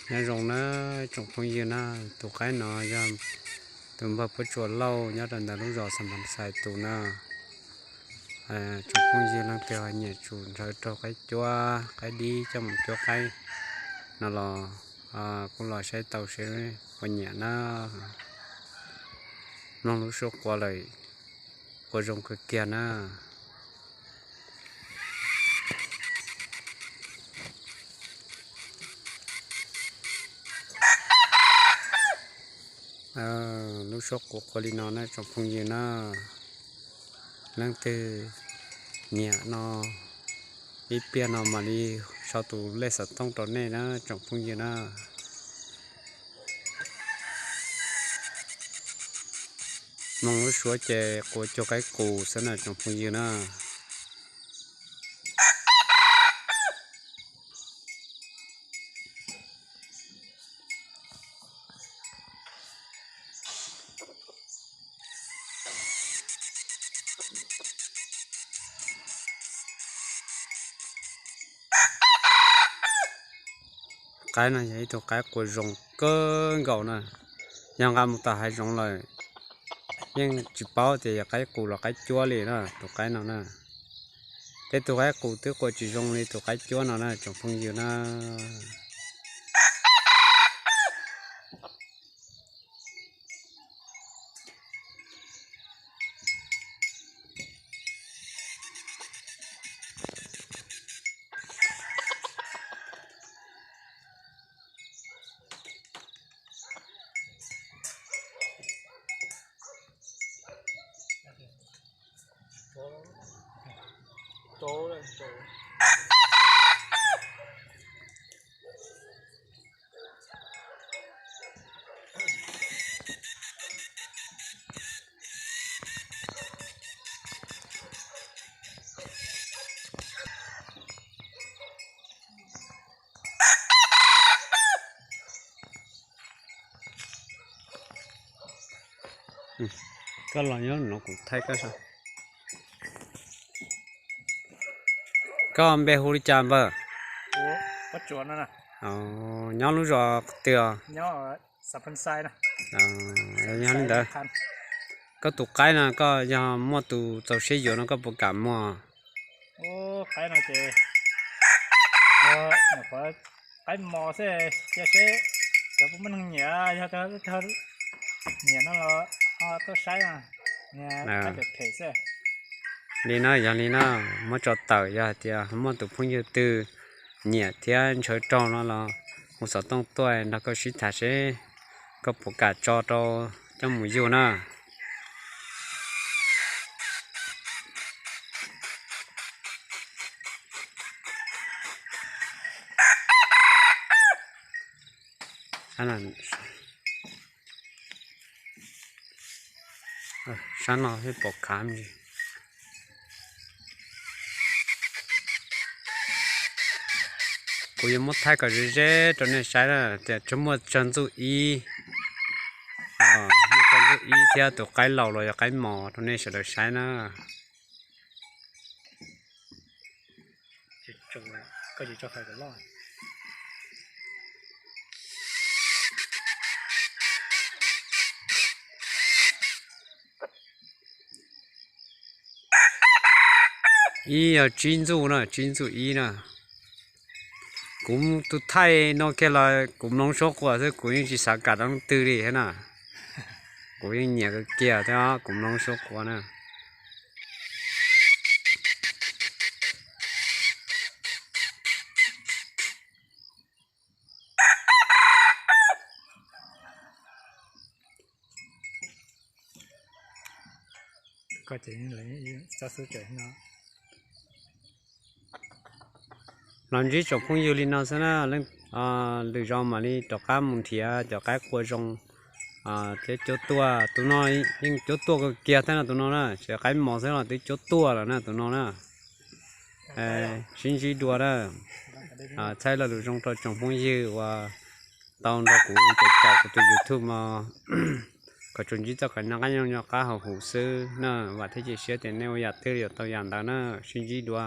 Nyob zoo na tsoom phooj ywg na, tus qaib no yog tus npawg Puab Tsuas Lauj nyob rau ntawm lub zos Xam Phas Xais tus na. Tsoom phooj ywg leej twg ho nyiam tsum ntshaw raug qaib cuab qaib dib coj mus cuab qaib no los kuj los saib tau seb puas nyiam na. Mloog lub suab quas lawm, quas zoo kawg kiag na. Lub suab quas quas li no na tsoom phooj ywg na. Leej twg nyiam no, ib pliag no mam li sau tus lej xov tooj rau nej na tsoom phooj ywg na. Mloog lub suab ces quas cuag qaib qus xwb na tsoom phooj ywg na. Qaib no yog ib tug qaib quas zoo kawg nkaus na. Yog nqa mus tom hav zoov lawm yeej tsis paub tias yog qaib qus los qaib cuab li na tus qaib no na. Tej tus qaib qus twb quas tsis zoo li tus qaib cuab no na tsoom phooj ywg na. Koj los nyob no kuv thaij koj saib. Koj npe hu li cas npawg? Nyob lub zos twg os? Yog li ntawd, koj tus qaib no koj yog muaj tus txaus siab yuav no koj puas kam muag? Qaib no ces qaib mos xwb, cia seb cov puas muaj neeg nyiam, yog cov nyiam no los ho tuaj saib. Li no yog li no, muab tso tawm, yog hais tias muaj tus phooj ywg twg nyiam thiab ntshaw raug no los hu xov tooj tuaj nrog koj sib tham seb koj puas kam tso rau coj mus yug na. Sab no pom khav me ntsis. Kuv yuav muab thaij kom ze ze rau nej saib na, tias tsuas muaj tsawg ntxuj ib, muaj tsawg ntxuj ib thiab tus qaib laus los yog qaib mos rau nej sawv daws saib na. Ib yog tsib ntxuj na, tsib ntxuj ib na. Kuv tus thaij no kiag los kuv mloog suab quas xwb, kuv yeej tsis xav kam leej twg li thiab na. Kuv yeej nyiam kawg kiag thiab kuv mloog suab quas na. Los ntsib tsoom phooj ywg li no xwb na, lwm zaus mam li rov qab mus nrhiav cov qaib qua zoo thiab cuab tuaj. Tus no yeej cuab tuaj kawg kiag thiab no, tus no na, tsis qaib mos xwb los twb cuab tuaj lawm na tus no na. Sib ntsib dua na. Thaij lo lus zoo rau tsoom phooj ywg uas tau nrog kuv caum kuv tus YouTube no, kom tsuas ntsib txoj kev noj qab nyob noj qab haus huv xwb na. Vam thiab cia siab tias nej ua yam twg yuav tau yam ntawd na. Sib ntsib dua.